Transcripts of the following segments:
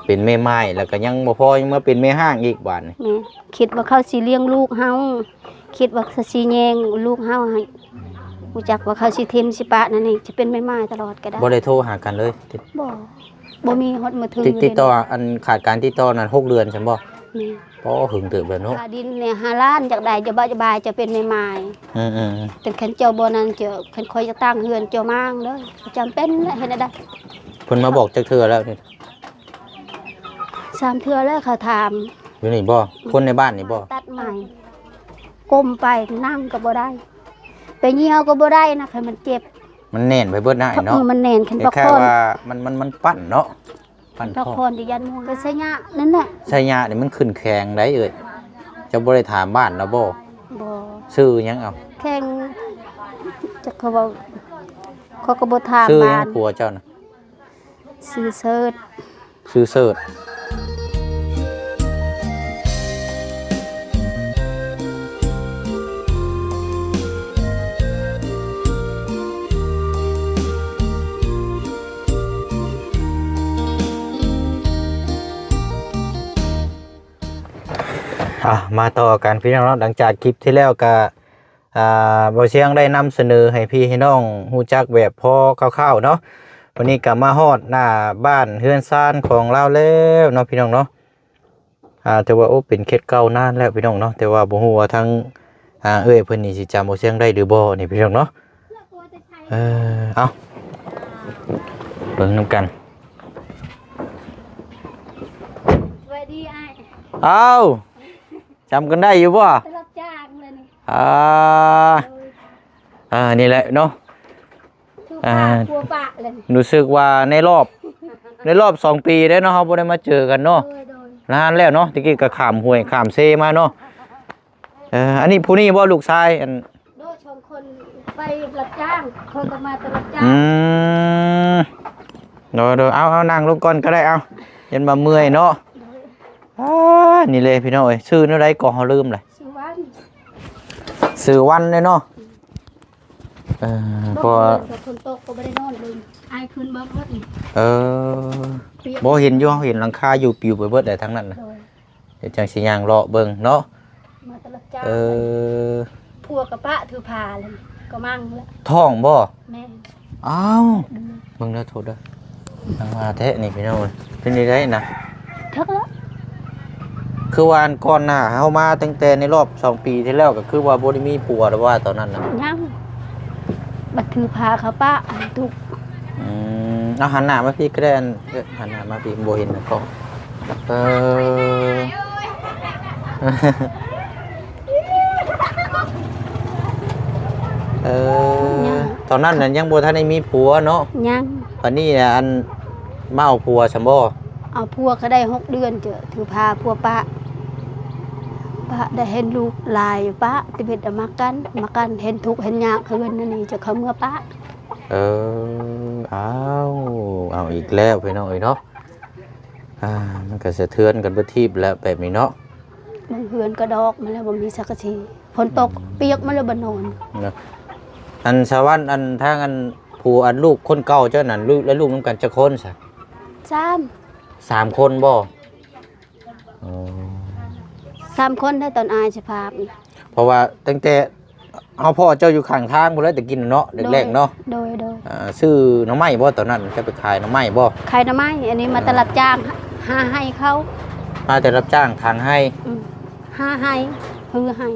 ເປັນແມ່ໝ້າຍ ແລ້ວກໍຍັງບໍ່ພໍ ຍັງມາເປັນແມ່ຮ້າງອີກບາດນີ້. ແມ່ນ ຄິດວ່າເຂົາຊິລ້ຽງລູກເຮົາ ຄິດວ່າເຂົາຊິແຍງລູກເຮົາໃຫ້ ຮູ້ຈັກວ່າເຂົາຊິຖິ້ມຊິປະນັ້ນນີ້ ຈະເປັນແມ່ໝ້າຍຕະຫຼອດກໍໄດ້. ບໍ່ໄດ້ໂທຫາກັນເລີຍ? ບໍ່ ບໍ່ມີຮອດມືຖື ຕິດ ຕິດຕໍ່ ອັນຂາດການຕິດຕໍ່ນັ້ນ ຫົກເດືອນຊັ້ນບໍ່? ແມ່ນ. ພໍຫຶງເຕີບແລ້ວເນາະ. ຄ່າດິນນີ້ຫ້າລ້ານ ຢາກໄດ້ ຈະບາຍ ຈະບາຍ ຈະເປັນແມ່ໝ້າຍ. ອືມໆໆ. ແຕ່ຄັນເຈົ້າບໍ່ນັ້ນ ເຈົ້າ ຄັນຂ້ອຍຈະຕັ້ງເຮືອນ ເຈົ້າມາງເດີ ຈຳເປັນແຫຼະ ເຮັດແນວໃດ? ເພິ່ນມາບອກຈັກເທື່ອແລ້ວນີ້? ສາມເທື່ອແລ້ວ ເຂົາຖາມ. ຢູ່ນີ້ບໍ່? ຄົນໃນບ້ານນີ້ບໍ່? ຕັດໄມ້ ກົ້ມໄປ ນັ່ງກໍບໍ່ໄດ້ ໄປຍ່ຽວກໍບໍ່ໄດ້ນະ ຄັນມັນເຈັບ. ມັນແໜ້ນໄປເບິດນະ ເນາະ. ເອີ ມັນແໜ້ນ ຄັນປະຄອງ ແຕ່ວ່າມັນ ມັນ ມັນປັ້ນເນາະ. ປັ້ນ ພັກຜ່ອນທີ່ຢ້ານໝູ່ ກໍໄຊຍະນັ້ນແຫຼະ. ໄຊຍະນີ້ມັນຂຶ້ນແຂວງໃດເອີຍ? ເຈົ້າບໍ່ໄດ້ຖາມບ້ານລາວບໍ່? ບໍ່. ຊື່ຫຍັງເອົາ? ແຂວງ ຈັກເຂົາເວົ້າ ເຂົາກໍບໍ່ຖາມ. ຊື່ຫຍັງ ບ້ານ ຜົວເຈົ້ານະ? ຊື່ເສີດ. ຊື່ເສີດ. ອ່ະ ມາຕໍ່ກັນພີ່ນ້ອງເນາະ. ຫຼັງຈາກຄລິບທີ່ແລ້ວກະ ອ່າ ບ່າວຊຽງໄດ້ນຳສະເໜີໃຫ້ພີ່ໃຫ້ນ້ອງຮູ້ຈັກແບບພໍຄ່າວໆເນາະ. ວັນນີ້ກໍມາຮອດໜ້າບ້ານເຮືອນຊານຂອງລາວແລ້ວເນາະ ພີ່ນ້ອງເນາະ. ອ່າ ແຕ່ວ່າ ໂອ້ ເປັນເຂດເກົ່ານານແລ້ວ ພີ່ນ້ອງເນາະ. ແຕ່ວ່າບໍ່ຮູ້ວ່າທາງ ອ່າ ເອື້ອຍເພິ່ນນີ້ຊິຈຳບ່າວຊຽງໄດ້ຫຼືບໍ່ນີ້ ພີ່ນ້ອງເນາະ. ເອີ ເອົາ ເບິ່ງນຳກັນ. ສະບາຍດີອ້າຍ. ເອົາ ຈຳກັນໄດ້ຢູ່ບໍ່? ໄປຮັບຈ້າງເລີຍນີ້. ອ່າ ໂດຍ ອ່າ ນີ້ແຫຼະເນາະ ຖືພາ ອ່າ ຜົວປະເລີຍ. ຮູ້ສຶກວ່າໃນລອບ ໃນລອບສອງປີເດ້ເນາະ ເຮົາບໍ່ໄດ້ມາເຈີກັນເນາະ. ໂດຍ ໂດຍ. ນານແລ້ວເນາະ ແຕ່ກີ້ກໍຂ້າມຫ້ວຍຂ້າມເຊມາເນາະ. ເອີ ອັນນີ້ຜູ້ນີ້ບໍ່ ລູກຊາຍ? ອັນ ໂດຍ ສອງຄົນໄປຮັບຈ້າງ ຂ້ອຍກໍມາແຕ່ຮັບຈ້າງ. ອືມ ໂດຍໆ. ເອົາ ເອົາ ນັ່ງລົງກ່ອນກໍໄດ້ ເອົາ ຢ້ານວ່າເມື່ອຍເນາະ. ໂດຍ. ອ່າ ນີ້ເລີຍພີ່ນ້ອງເອີຍ. ຊື່ແນວໃດກໍ ເຮົາລືມລະ. ຊື່ວັນ. ຊື່ວັນເດ້ເນາະ. ເອີ ເພາະວ່າ ຝົນຕົກກໍບໍ່ໄດ້ນອນເລີຍ ອາຍຄືນເບິ່ງເບິດນີ້. ເອີ ບໍ່ເຫັນຢູ່ ເຮົາເຫັນຫຼັງຄາຢູ່ປິວໄປເບິດແຫຼະທາງນັ້ນນະ. ໂດຍ. ດຽວຈັ່ງຊິຍ່າງເລາະເບິ່ງເນາະ. ມາແຕ່ຮັບຈ້າງ. ເອີ ຜົວກໍປະຖືພາເລີຍ ກໍມັ່ງແຫຼະ. ທ້ອງບໍ່? ແມ່ນ. ອ້າວ ເບິ່ງເດີ ໂທດເດີ. ຍັງວ່າແທ້ນີ້ພີ່ນ້ອງເອີຍ. ເປັນໄດ້ໄດນະ? ຈັກແລ້ວ. ຄືວ່າອັນກ່ອນໜ້າເຮົາມາຕັ້ງແຕ່ໃນລອບສອງປີທີ່ແລ້ວ ກໍຄືວ່າບໍ່ໄດ້ມີຜົວແລ້ວວ່າຕອນນັ້ນນະ? ຍັງ. ບັດຖືພາເຂົາປະ ທຸກ. ອືມ ເອົາ ຫັນໜ້າມາພີ້ກໍໄດ້. ອັນ ເອີ ຫັນໜ້າມາພີ້ ບໍ່ເຫັນນະກ້ອງ. ເອີ ເອີ ຍັງ. ຕອນນັ້ນນະຍັງບໍ່ທັນໄດ້ມີຜົວເນາະ? ຍັງ. ບັດນີ້ນະ ອັນ ມາເອົາຜົວຊັ້ນບໍ່? ເອົາຜົວກໍໄດ້ຫົກເດືອນ ເຈີຖືພາຜົວປະ ປະໄດ້. ເຫັນລູກຫຼາຍປະ ແຕ່ເຮັດໃຫ້ມັກກັນ ມັກກັນ ເຫັນທຸກເຫັນຍາກເຮືອນນັ້ນນີ້ ຈະເຂົ້າເມືອປະ. ເອີ ອ້າວ ເອົາອີກແລ້ວພີ່ນ້ອງເອີຍເນາະ. ອ່າ ມັນກໍສະເທືອນກັນເບິດທີບແລ້ວແບບນີ້ເນາະ. ບາງເຮືອນກໍດອກມາແລ້ວ ບໍ່ມີສັງກະສີ ຝົນຕົກ ອືມ ປຽກໝົດແລ້ວ ບໍ່ນອນເນາະ. ອັນສາວັນ ອັນທາງອັນຜູ້ ອັນລູກຄົນເກົ່າເຈົ້ານັ້ນ ລູກ ແລະ ລູກນຳກັນຈັກຄົນຊະ? ສາມ. ສາມຄົນບໍ່? ອໍ ສາມຄົນໄດ້ ຕອນອາຍສະພາບນີ້. ເພາະວ່າຕັ້ງແຕ່ ເຮົາພໍ້ເຈົ້າຢູ່ຂ້າງທາງພຸ້ນແຫຼະ ແຕ່ກີ້ເນາະ ແລກໆເນາະ. ໂດຍ ໂດຍ. ອ່າ ຊື້ໜໍ່ໄມ້ບໍ່? ຕອນນັ້ນເຈົ້າໄປຂາຍໜໍ່ໄມ້ບໍ່? ຂາຍໜໍ່ໄມ້. ອັນນີ້ມາແຕ່ ອ່າ ຮັບຈ້າງ ຫາໄຮ່ເຂົາ. ມາແຕ່ຮັບຈ້າງຖາງໄຮ່. ອືມ ຫາໄຮ່ ຮື້ໄຮ່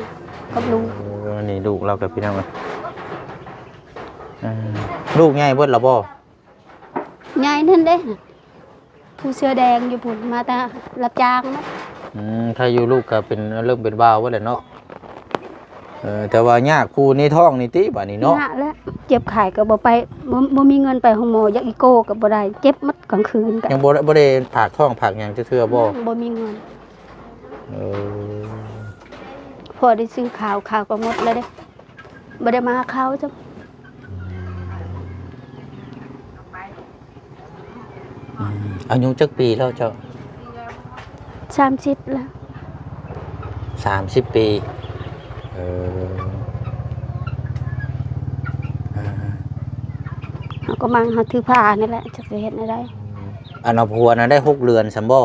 ກັບລູກ. ໂອ້ ອັນນີ້ລູກລາວກັບພີ່ນ້ອງເອີຍ. ອ່າ ລູກໃຫຍ່ເບິດແລ້ວບໍ່? ໃຫຍ່ນັ້ນເດ້ ຜູ້ເສື້ອແດງຢູ່ພຸ້ນ ມາແຕ່ຮັບຈ້າງນະ. ອືມ ຖ້າຢູ່ລູກກໍເປັນ ເລີ່ມເປັນບ່າວເບິດແລ້ວເນາະ. ເອີ ແຕ່ວ່າຍາກຜູ້ໃນທ້ອງນີ້ຕິ ບາດນີ້ເນາະ. ຍາກແລ້ວ ເຈັບໄຂ້ກໍບໍ່ໄປ ບໍ່ ບໍ່ມີເງິນໄປໂຮງໝໍ ຢາກອີໂກ້ກໍບໍ່ໄດ້ ເຈັບໝົດກາງຄືນກໍ ຍັງບໍ່ໄດ້ ບໍ່ໄດ້ຝາກທ້ອງຝາກຫຍັງຈັກເທື່ອບໍ່? ຍັງບໍ່ມີເງິນ. ເອີ ພໍໄດ້ຊື້ເຂົ້າ ເຂົ້າກໍໝົດແລ້ວເດ້. ບໍ່ໄດ້ມາເຂົ້າຈ້ະ. ອືມ ອາຍຸຈັກປີແລ້ວເຈົ້າ? ສາມສິບແລ້ວ. ສາມສິບປີ. ເອີ ເຮົາກໍມັກ ເຮົາຖືພານີ້ແຫຼະ ຈັກຊິເຮັດແນວໃດ. ອືມ ອັນເອົາຜົວນະໄດ້ຫົກເດືອນຊັ້ນບໍ່?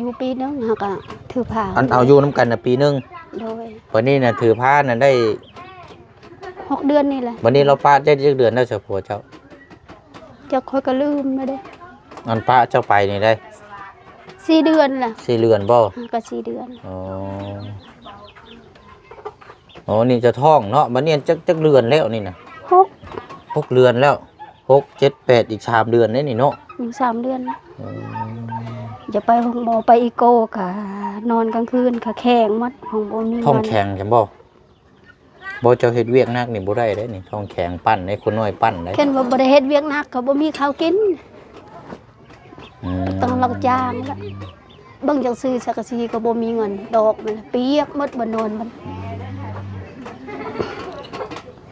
ຢູ່ປີໜຶ່ງ ເຮົາກໍຖືພາ ອັນເອົາຢູ່ນຳກັນນະປີໜຶ່ງ. ໂດຍ. ບັດນີ້ນະຖືພານະໄດ້ ຫົກເດືອນນີ້ແຫຼະ. ບັດນີ້ລາວປະເຈົ້າຈັກເດືອນແລ້ວຊະ ຜົວເຈົ້າ? ຈັກ ຂ້ອຍກໍລືມແລ້ວເດ້. ອັນປະເຈົ້າໄປນີ້ໄດ້ ສີ່ເດືອນລະ. ສີ່ເດືອນບໍ່? ກໍສີ່ເດືອນ. ອໍ ອໍ ນີ້ຈະທ້ອງເນາະ. ບັດນີ້ຈັກ ຈັກເດືອນແລ້ວນີ້ນະ? ຫົກ ຫົກເດືອນແລ້ວ. ຫົກ ເຈັດ ແປດ ອີກສາມເດືອນເດ້ນີ້ເນາະ. ອືມ ສາມເດືອນ. ອືມ ຈະໄປໂຮງໝໍ ໄປອີໂກ ກະນອນກາງຄືນກະແຂງໝົດ ບໍ່ມີ ທ້ອງແຂງຊັ້ນບໍ່? ບໍ່ ເຈົ້າເຮັດວຽກໜັກນີ້ບໍ່ໄດ້ເດ້ນີ້ ທ້ອງແຂງ ປັ້ນເດ້ ຄົນນ້ອຍປັ້ນເດ້. ຄັນວ່າບໍ່ໄດ້ເຮັດວຽກໜັກກໍບໍ່ມີເຂົ້າກິນ. ອືມ ຕ້ອງຮັບຈ້າງລະ. ເບິ່ງຈັ່ງຊີ້ ສັງກະສີກໍບໍ່ມີເງິນດອກ ມັນປຽກໝົດ ບໍ່ນອນມັນ. ອືມ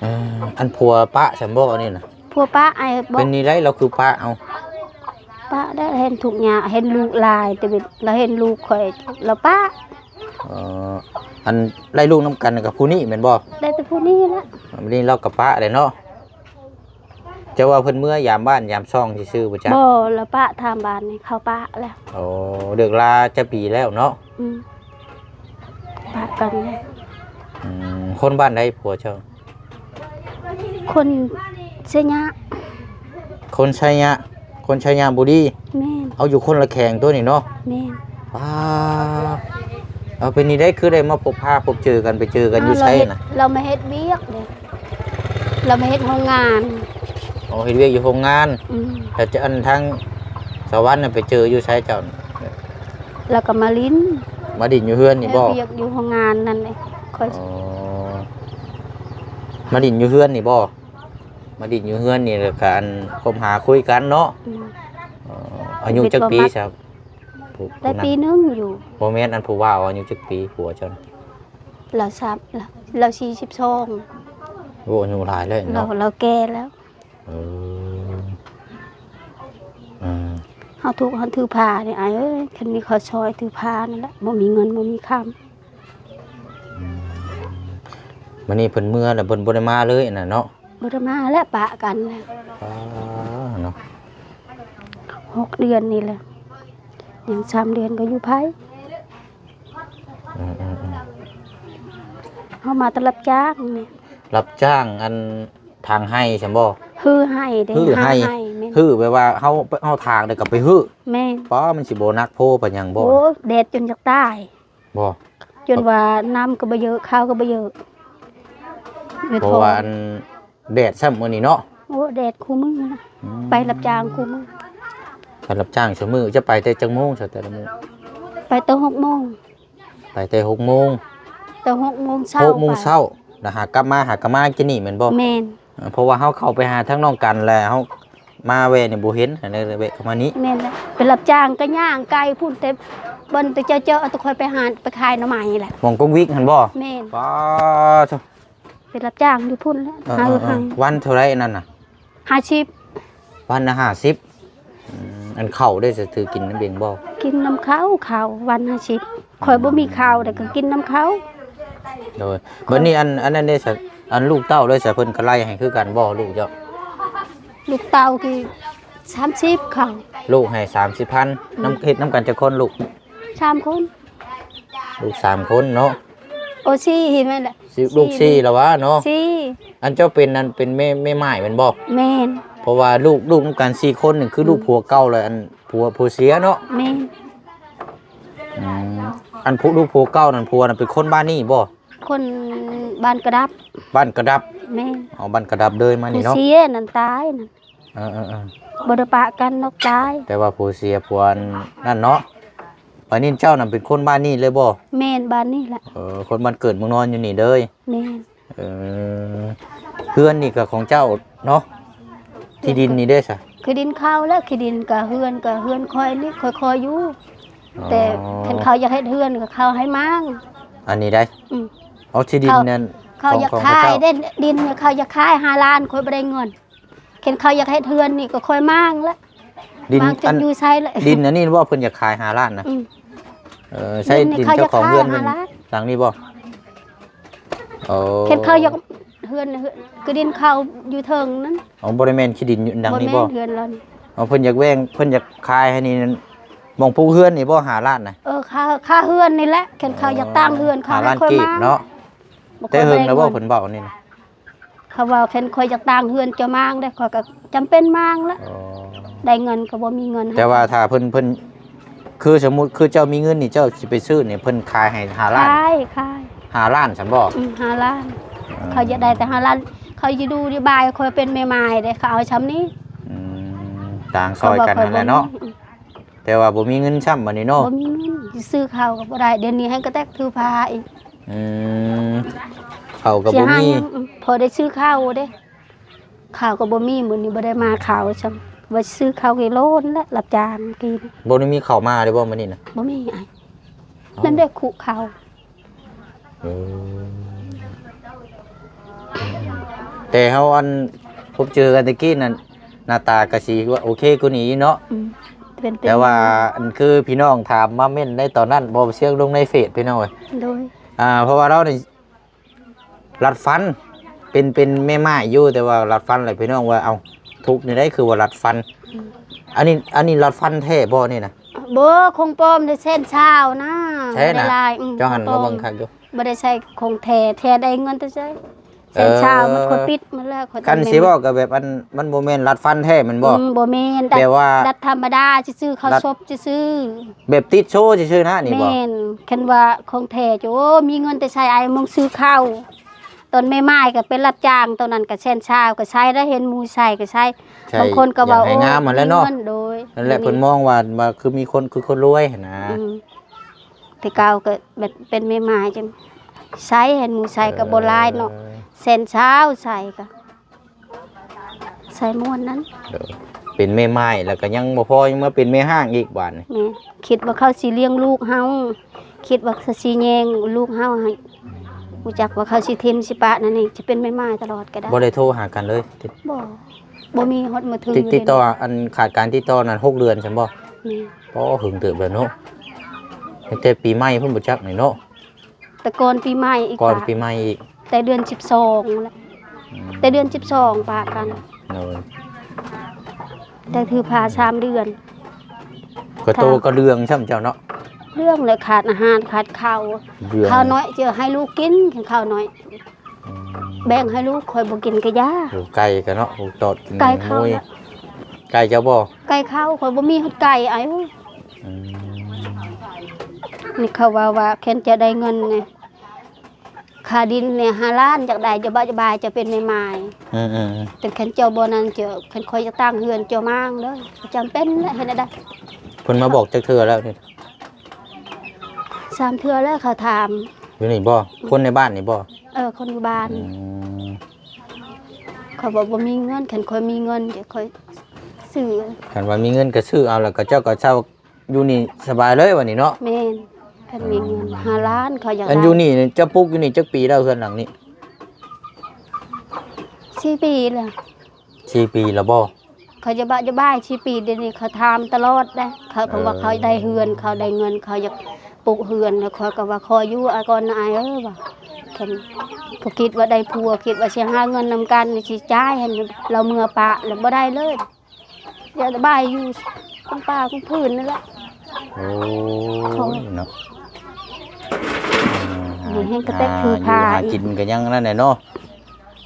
ເອີ ອັນຜົວປະຊັ້ນບໍ່ອັນນີ້ນະ? ຜົວປະ ອ້າຍບໍ່ ເປັນນີ້ໄດ໋ ລາວຄືປະເອົາ? ປະໄດ້ ເຫັນທຸກຍາກ ເຫັນລູກຫຼາຍ ແຕ່ລາວເຫັນລູກຂ້ອຍ ລາວປະ. ເອີ ອັນໄດ້ລູກນຳກັນກັບຜູ້ນີ້ແມ່ນບໍ່? ໄດ້ແຕ່ຜູ້ນີ້ລະ. ບັດນີ້ລາວກໍປະໄດ້ເນາະ. ເຈົ້າວ່າເພິ່ນເມືອຍາມບ້ານຍາມຊ່ອງຊື່ໆບໍ່ຈັກ? ບໍ່ ລາວປະ ຖາມບ້ານນີ້ເຂົາປະແລ້ວ. ໂອ້ ເລີກລາຈັກປີແລ້ວເນາະ? ອືມ ປະກັນແລ້ວ. ອືມ ຄົນບ້ານໃດຜົວເຈົ້າ? ຄົນໄຊຍະ. ຄົນໄຊຍະ ຄົນໄຊຍະບູລີ. ແມ່ນ. ເອົາ ຢູ່ຄົນລະແຂວງຕົວນີ້ເນາະ. ແມ່ນ. ປາ ເອົາ ເປັນນີ້ໄດ໋ ຄືໄດ້ມາພົບປະພົບເຈີກັນ ໄປເຈີກັນຢູ່ໃສນະ? ລາວມາເຮັດວຽກເດ້ ລາວມາເຮັດໂຮງງານ. ອໍ ເຮັດວຽກຢູ່ໂຮງງານ. ອືມ ແລ້ວຈະ ອັນທາງສະຫວັນນະໄປເຈີຢູ່ໃສເຈົ້າ? ລາວກໍມາຫຼິ້ນ ມາຫຼິ້ນຢູ່ເຮືອນນີ້ບໍ່? ເຮັດວຽກຢູ່ໂຮງງານນັ້ນເດ້ ຂ້ອຍ. ອໍ ມາຫຼິ້ນຢູ່ເຮືອນນີ້ບໍ່? ມາຫຼິ້ນຢູ່ເຮືອນນີ້ ແລ້ວກະອັນຄົບຫາຄຸຍກັນເນາະ. ອືມ ເອີ ອາຍຸຈັກປີຊະ? ຜູ້ ໄດ້ ຜູ້ນັ້ນ ປີໜຶ່ງຢູ່. ບໍ່ແມ່ນ ອັນຜູ້ບ່າວອາຍຸຈັກປີ ຜົວເຈົ້ານະ? ລາວສາມ ລາວ ລາວສີ່ສິບສອງ. ໂອ້ ອາຍຸຫຼາຍແລ້ວເນາະ. ລາວ ລາວແກ່ແລ້ວ. ເອີ ເອີ ເຮົາທຸກ ເຮົາຖືພານີ້ ອ້າຍເອີຍ ຄັນມີເຂົາຊ່ອຍຖືພານີ້ແຫຼະ ບໍ່ມີເງິນບໍ່ມີຄຳ. ອືມ ບັດນີ້ເພິ່ນເມືອແລ້ວ ເພິ່ນບໍ່ໄດ້ມາເລີຍອັນນັ້ນເນາະ? ບໍ່ໄດ້ມາແລ້ວ ປະກັນແລ້ວ. ປາເນາະ ຫົກເດືອນນີ້ແຫຼະ ຍັງສາມເດືອນກໍຢູ່ໃຜ. ອືມໆໆ ເຮົາມາແຕ່ຮັບຈ້າງນີ້. ຮັບຈ້າງອັນຖາງໄຮ່ຊັ້ນບໍ່? ຮື້ໄຮ່ເດ້. ຮື້ໄຮ່. ຮື້ໄຮ່ ແມ່ນ. ຮື້ແບບວ່າເຮົາ ເຮົາຖາງແລ້ວກໍໄປຮື້. ແມ່ນ. ປ້າ ມັນຊິບໍ່ໜັກໂພປານຫຍັງບໍ່? ໂອ້ ແດດຈົນຢາກຕາຍ. ບໍ່ ຈົນວ່ານ້ຳກໍບໍ່ເຢີ ເຂົ້າກໍບໍ່ເຢີ ເພາະວ່າອັນແດດຊ້ຳມື້ນີ້ເນາະ. ໂອ້ ແດດຄູ່ມື້ນະ. ອືມ ໄປຮັບຈ້າງຄູ່ມື້. ໄປຮັບຈ້າງຊຸມື້. ຈະໄປແຕ່ຈັກໂມງຊະແຕ່ລະມື້? ໄປແຕ່ຫົກໂມງ. ໄປແຕ່ຫົກໂມງ. ແຕ່ຫົກໂມງເຊົ້າ. ຫົກໂມງເຊົ້າ ແລ້ວຫາກັບມາ ຫາກັບມາກິນນີ້ແມ່ນບໍ່? ແມ່ນ. ເພາະວ່າເຮົາເຂົ້າໄປຫາທາງນ້ອງກັນແລ້ວ ເຮົາມາແວ່ນີ້ບໍ່ເຫັນ ກໍເລີຍແວ່ເຂົ້າມານີ້. ແມ່ນແຫຼະ ໄປຮັບຈ້າງກໍຍ່າງໄກພຸ້ນ ແຕ່ບ່ອນແຕ່ເຈົ້າ ເຈົ້າເອົາແຕ່ຂ້ອຍໄປຫາ ໄປຂາຍໜໍ່ໄມ້ແຫຼະ. ໝ່ອງກົງວິກຫັ້ນບໍ່? ແມ່ນ. ປ້າໂທ້ ໄປຮັບຈ້າງຢູ່ພຸ້ນແຫຼະ. ເອີ ຫາ ເອີ ເອີ ຫາ ວັນເທົ່າໃດອັນນັ້ນນະ? ຫ້າສິບ. ວັນລະຫ້າສິບ. ອືມ ອັນເຂົ້າເດ້ ສະຖືກິນນຳເບັງບໍ່? ກິນນຳເຂົາ ເຂົ້າວັນຫ້າສິບ. ຂ້ອຍບໍ່ມີເຂົ້າ ແຕ່ກໍກິນນຳເຂົາ. ໂດຍ. ບັດນີ້ອັນ ອັນນັ້ນເດ້ສະ ອັນລູກເຕົ້າເດ້ສະ ເພິ່ນກໍໄລ່ໃຫ້ຄືກັນບໍ່ ລູກເຈົ້າ? ລູກເຕົ້າຄືສາມສິບເຂົາ. ລູກໃຫ້ສາມສິບພັນ. ອືມ ນຳ ເຮັດນຳກັນຈັກຄົນລູກ? ສາມຄົນ. ລູກສາມຄົນເນາະ. ໂອ້ ສີ່ ແມ່ນແຫຼະ. ສີ່ ລູກສີ່ລະຫວາເນາະ. ສີ່. ອັນເຈົ້າເປັນ ອັນເປັນແມ່ ແມ່ໝ້າຍແມ່ນບໍ່? ແມ່ນ. ເພາະວ່າລູກ ລູກນຳກັນສີ່ຄົນນີ້ ຄື ອືມ ລູກຜົວເກົ່າ ແລະ ອັນຜົວ ຜົວເສຍເນາະ. ແມ່ນ. ອືມ ອັນຜູ້ ລູກຜົວເກົ່ານັ້ນ ຜົວນັ້ນເປັນຄົນບ້ານນີ້ບໍ່? ຄົນບ້ານກະດັບ. ບ້ານກະດັບ. ແມ່ນ. ເອົາ ບ້ານກະດັບເລີຍມານີ້ເນາະ. ຜູ້ເສຍນັ້ນຕາຍນັ້ນ. ເອີໆໆ ບໍ່ໄດ້ປະກັນດອກ ຕາຍ. ແຕ່ວ່າຜູ້ເສຍຜົວອັນນັ້ນເນາະ. ປານິນເຈົ້ານັ້ນເປັນຄົນບ້ານນີ້ເລີຍບໍ່? ແມ່ນ ບ້ານນີ້ແຫຼະ. ເອີ ຄົນບ້ານເກີດເມືອງນອນຢູ່ນີ້ເລີຍ. ແມ່ນ. ເອີ ເຮືອນນີ້ກໍຂອງເຈົ້າເນາະ? ທີ່ດິນນີ້ເດ້ຊະ? ທີ່ດິນເຂົາແຫຼະ ທີ່ດິນກໍເຮືອນ ກໍເຮືອນຂ້ອຍນີ້ ຂ້ອຍຂໍຢູ່. ອໍ ແຕ່ຄັນເຂົາຢາກເຮັດເຮືອນກໍເຂົາໃຫ້ມ້າງ. ອັນນີ້ໄດ໋? ອືມ. ເອົາ ທີ່ດິນນັ້ນ ເຂົາ ເຂົາຢາກຂາຍເດ້ ດິນເຂົາຢາກຂາຍຫ້າລ້ານ ຂ້ອຍບໍ່ໄດ້ເງິນ. ຄັນເຂົາຢາກເຮັດເຮືອນນີ້ກໍຄ່ອຍມ້າງລະ. ດິນ ມ້າງຈົນຢູ່ໃສລະ. ອັນ ດິນອັນນີ້ບໍ່ ເພິ່ນຢາກຂາຍຫ້າລ້ານນະ? ອືມ. ເອີ ໃຊ້ດິນເຈົ້າຂອງເຮືອນເພິ່ນຫຼັງນີ້ບໍ່? ໂອ້ ຄັນເຂົາຢາກເຮືອນ ຄືດິນເຂົາຢູ່ເທິງນັ້ນ. ອໍ ບໍ່ໄດ້ແມ່ນທີ່ດິນຢູ່ຫຼັງນີ້ບໍ່? ບໍ່ແມ່ນ ເຮືອນລາວນີ້. ເອົາ ເພິ່ນຢາກແບ່ງ ເພິ່ນຢາກຂາຍໃຫ້ນີ້ ໝ່ອງປູກເຮືອນນີ້ບໍ່ ຫ້າລ້ານນະ? ເອີ ຄ່າ ຄ່າເຮືອນນີ້ແຫຼະ ຄັນເຂົາຢາກຕ່າງເຮືອນ ເຂົາໃຫ້ຂ້ອຍມາ ຫ້າລ້ານກີບເນາະ. ແຕ່ເຫິງແລ້ວບໍ່ ເພິ່ນເວົ້ານີ້ນະ? ເຂົາເວົ້າ ຄັນຂ້ອຍຢາກຕ່າງເຮືອນ ເຈົ້າມາງເດ້ ຂ້ອຍກໍຈຳເປັນມາງແຫຼະ. ອໍ ໄດ້ເງິນກໍບໍ່ມີເງິນໃຫ້ ແຕ່ວ່າຖ້າເພິ່ນ ເພິ່ນ ຄືສົມມຸດ ຄືເຈົ້າມີເງິນນີ້ ເຈົ້າຊິໄປຊື້ນີ້ ເພິ່ນຂາຍໃຫ້ຫ້າລ້ານ? ຂາຍ ຂາຍ ຫ້າລ້ານຊັ້ນບໍ່? ອືມ ຫ້າລ້ານ. ເອີ ເຂົາຢາກໄດ້ແຕ່ຫ້າລ້ານ ເຂົາຢູ່ດູຢູ່ບາຍ ຂ້ອຍເປັນແມ່ໝ້າຍເດ້ ເຂົາເອົາຊ່ຳນີ້. ອືມ ຕ່າງຊ່ອຍກັນຫັ້ນແຫຼະເນາະ. ແຕ່ວ່າບໍ່ມີເງິນຊ້ຳບັດນີ້ເນາະ. ບໍ່ມີເງິນ ຊິຊື້ເຂົ້າກໍບໍ່ໄດ້ ດຽວນີ້ແຮ່ງກະແຕັກຖືພາອີກ. ອືມ ເຂົ້າກໍບໍ່ມີ ຊິຫາຫຍັງ ພໍໄດ້ຊື້ເຂົ້າເດ້ ເຂົ້າກໍບໍ່ມີ ມື້ນີ້ບໍ່ໄດ້ມາເຂົ້າຊ້ຳ ວ່າຊິຊື້ເຂົ້າກິໂລນແຫຼະ ຮັບຈ້າງກິນ. ບໍ່ໄດ້ມີເຂົ້າມາເດ້ບໍ່ມື້ນີ້ນະ? ບໍ່ມີອ້າຍ. ອໍ ນັ້ນເດ້ຄຸເຂົ້າ. ເອີ ແຕ່ເຮົາອັນພົບເຈີກັນແຕ່ກີ້ນັ້ນ ໜ້າຕາກໍຊິວ່າໂອເຄກວ່ານີ້ເນາະ. ອືມ ເປັນ ເປັນ ແຕ່ວ່າອັນຄືພີ່ນ້ອງຖາມມາເມັ້ນໃນຕອນນັ້ນ ບໍ່ ເຊື່ອງລົງໃນເຟສພີ່ນ້ອງເອີຍ. ໂດຍ ອ່າ ເພາະວ່າລາວນີ້ລັດຟັນ ເປັນ ເປັນແມ່ໝ້າຍຢູ່ ແຕ່ວ່າລັດຟັນແລ້ວ ພີ່ນ້ອງວ່າ ເອົ້າ ທຸກແນວໃດຄືວ່າລັດຟັນ? ອືມ ອັນນີ້ ອັນນີ້ລັດຟັນແທ້ບໍ່ນີ້ນະ? ບໍ່ ຂອງປອມເດ້ ແສນຊາວນະ. ແທ້ນະ? ຫຼາຍໆ ອືມ ເຈົ້າຫັນມາເບິ່ງຄັກຢູ່. ບໍ່ໄດ້ໃຊ້ຂອງແທ້ ແທ້ໄດ້ເງິນແຕ່ໃສ ແສນຊາວ ເອີ ມັນຂ້ອຍປິດໝົດແລ້ວ. ຄັນຊິເວົ້າກໍແບບອັນ ມັນບໍ່ແມ່ນລັດຟັນແທ້ແມ່ນບໍ່? ອືມ ບໍ່ແມ່ນ ແບບວ່າດັດທຳມະດາຊື່ໆ ເຂົ້າສົບຊື່ໆ ແບບຕິດໂຊຊື່ໆນະນີ້ບໍ່? ແມ່ນ ຄັນວ່າຂອງແທ້ຈະ ໂອ້ ມີເງິນແຕ່ໃສອ້າຍ ມອງຊື້ເຂົ້າ. ຕອນແມ່ໝ້າຍກໍໄປຮັບຈ້າງ ຕອນນັ້ນກໍແສນຊາວ ກໍໃຊ້ໄດ້ ເຫັນໝູ່ໃຊ້ກໍໃຊ້. ບາງຄົນກໍວ່າ ໂອ້ ງາມຫັ້ນແຫຼະເນາະ. ໂດຍ ນັ້ນແຫຼະ ເພິ່ນມອງວ່າ ວ່າຄືມີຄົນ ຄືຄົນລວຍຫັ້ນນະ. ອືມ ແຕ່ເກົ່າກໍແບບເປັນແມ່ໝ້າຍຈັ່ງໃຊ້ ເຫັນໝູ່ໃຊ້ກໍບໍ່ຫຼາຍເນາະ. ເອີ ແສນຊາວໃຊ້ກໍໃຊ້ມ່ວນນັ້ນ. ເອີ ເປັນແມ່ໝ້າຍແລ້ວກໍຍັງບໍ່ພໍ ຍັງມາເປັນແມ່ຮ້າງອີກບາດນີ້. ແມ່ນ ຄິດວ່າເຂົາຊິລ້ຽງລູກເຮົາ ຄິດວ່າເຂົາຊິແຍງລູກເຮົາ ໃຫ້ຮູ້ຈັກວ່າເຂົາຊິຖິ້ມຊິປະນັ້ນນີ້ ຈະເປັນແມ່ໝ້າຍຕະຫຼອດກໍໄດ້. ບໍ່ໄດ້ໂທຫາກັນເລີຍ? ບໍ່ ບໍ່ມີຮອດມືຖື. ຕິດ ຕິດຕໍ່ ອັນຂາດການຕິດຕໍ່ນັ້ນ ຫົກເດືອນຊັ້ນບໍ່? ແມ່ນ. ອໍ ເຫິງເຕີບແລ້ວເນາະ ຕັ້ງແຕ່ປີໃໝ່ພຸ້ນບໍ່ຈັກນີ້ເນາະ. ແຕ່ກ່ອນປີໃໝ່ອີກ. ກ່ອນປີໃໝ່ອີກ ແຕ່ເດືອນສິບສອງແຫຼະ. ອືມ ແຕ່ເດືອນສິບສອງປະກັນ. ໂດຍ ໄດ້ຖືພາສາມເດືອນ. ກະໂຕກະເຫຼືອງຊ້ຳເຈົ້າເນາະ. ເຫຼືອງແລ້ວ ຂາດອາຫານຂາດເຂົ້າ. ເຫຼືອງ ເຂົ້າໜ້ອຍຈະໃຫ້ລູກກິນ ກິນເຂົ້າໜ້ອຍ. ອືມ ແບ່ງໃຫ້ລູກ ຂ້ອຍບໍ່ກິນກະຢາ. ໂອ້ ໄກ່ກະເນາະ ໂອ້ ຕອດກິນ ໄກ່ເຂົ້າ ໄກ່ເຈົ້າບໍ່? ໄກ່ເຂົ້າ ຂ້ອຍບໍ່ມີຮອດໄກ່ອ້າຍເອີຍ. ອືມ ນີ້ເຂົາເວົ້າວ່າ ຄັນຈະໄດ້ເງິນນີ້ ຄ່າດິນນີ້ຫ້າລ້ານ ຢາກໄດ້ ຈະບາຍ ຈະບາຍ ຈະເປັນແມ່ໝ້າຍ. ອືມໆໆ ແຕ່ຄັນເຈົ້າບໍ່ນັ້ນ ເຈົ້າ ຄັນຂ້ອຍຈະຕັ້ງເຮືອນ ເຈົ້າມາງເດີ ຈຳເປັນແຫຼະ ເຮັດແນວໃດ. ເພິ່ນມາບອກຈັກເທື່ອແລ້ວນີ້? ສາມເທື່ອແລ້ວ ເຂົາຖາມ. ຢູ່ນີ້ບໍ່? ຄົນໃນບ້ານນີ້ບໍ່? ເອີ ຄົນຢູ່ບ້ານ. ອືມ ເຂົາບອກບໍ່ມີເງິນ ຄັນຂ້ອຍມີເງິນ ດຽວຂ້ອຍຊື້. ຄັນວ່າມີເງິນກໍຊື້ເອົາ ແລ້ວກໍເຈົ້າກໍເຊົ່າຢູ່ນີ້ສະບາຍເລີຍບັດນີ້ເນາະ. ແມ່ນ ຄັນມີເງິນ ຫ້າລ້ານ ເຂົາຢາກໄດ້. ອັນຢູ່ນີ້ເຈົ້າປຸກຢູ່ນີ້ຈັກປີແລ້ວ ເຮືອນຫຼັງນີ້? ສີ່ປີແລ້ວ. ສີ່ປີແລ້ວບໍ່? ເຂົາຈະບະຈະບາຍ ສີ່ປີ ດຽວນີ້ເຂົາຖາມຕະຫຼອດເດ້. ເຂົາ ເຂົາວ່າເຂົາໄດ້ເຮືອນ ເຂົາໄດ້ເງິນ ເຂົາຢາກປຸກເຮືອນ ແລ້ວຂ້ອຍກໍວ່າຂໍຢູ່ອາກ່ອນນະອ້າຍເອີຍ ວ່າ ຄັນ ບໍ່ຄິດວ່າໄດ້ຜົວ ຄິດວ່າຊິຫາເງິນນຳກັນ ຊິຈ່າຍໃຫ້ລາວເມືອປະ ແລ້ວບໍ່ໄດ້ເລີຍ. ຢາກໄດ້ບາຍຢູ່ກອງປ່າກອງພື້ນນັ້ນແຫຼະ. ໂອ້ຍເນາະ ແຮ່ງກະແຕັກຖືພາ ຫາຢູ່ຫາກິນກໍຍັງນັ້ນແຫຼະເນາະ.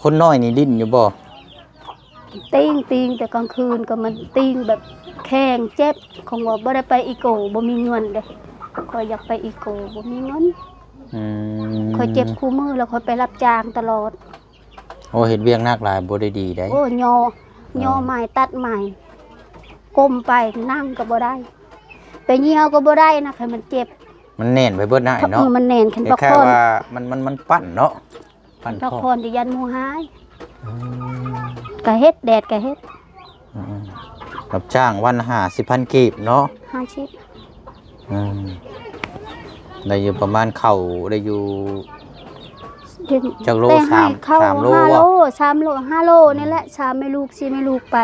ຄົນນ້ອຍນີ້ຫຼິ້ນຢູ່ບໍ່? ຕີງ ຕີງ ແຕ່ກາງຄືນກໍມັນຕີງແບບແຂ້ງເຈັບ ຂອງວ່າບໍ່ໄດ້ໄປອີໂກ ບໍ່ມີເງິນເດ້. ຂ້ອຍຢາກໄປອີໂກ ບໍ່ມີເງິນ. ອືມ ຂ້ອຍເຈັບຄູ່ມື້ ແລ້ວຂ້ອຍໄປຮັບຈ້າງຕະຫຼອດ. ໂອ້ ເຮັດວຽກໜັກຫຼາຍ ບໍ່ໄດ້ດີໃດ. ໂອ້ ຍໍ ຍໍໄມ້ ຕັດໄມ້ ກົ້ມໄປ ນັ່ງກໍບໍ່ໄດ້ ໄປຍ່ຽວກໍບໍ່ໄດ້ນະ ຄັນມັນເຈັບ. ມັນແໜ້ນໄປເບິດນະເນາະ. ເອີ ມັນແໜ້ນ ຄັນພັກຜ່ອນ ມັນ ມັນ ມັນປັ້ນເນາະ. ພັກຜ່ອນທີ່ຢ້ານໝູ່ຮ້າຍ. ອືມ ກະເຮັດ ແດດກະເຮັດ. ອືມ ຮັບຈ້າງວັນລະຫ້າສິບພັນກີບເນາະ. ຫ້າສິບ. ອືມ ໄດ້ຢູ່ປະມານເຂົ້າ ໄດ້ຢູ່ຈັກໂລ? ສາມ ສາມໂລ ຫ້າໂລ ສາມໂລ ຫ້າໂລນີ້ແຫຼະ. ອືມ ສາມແມ່ລູກ ສີ່ແມ່ລູກໄປ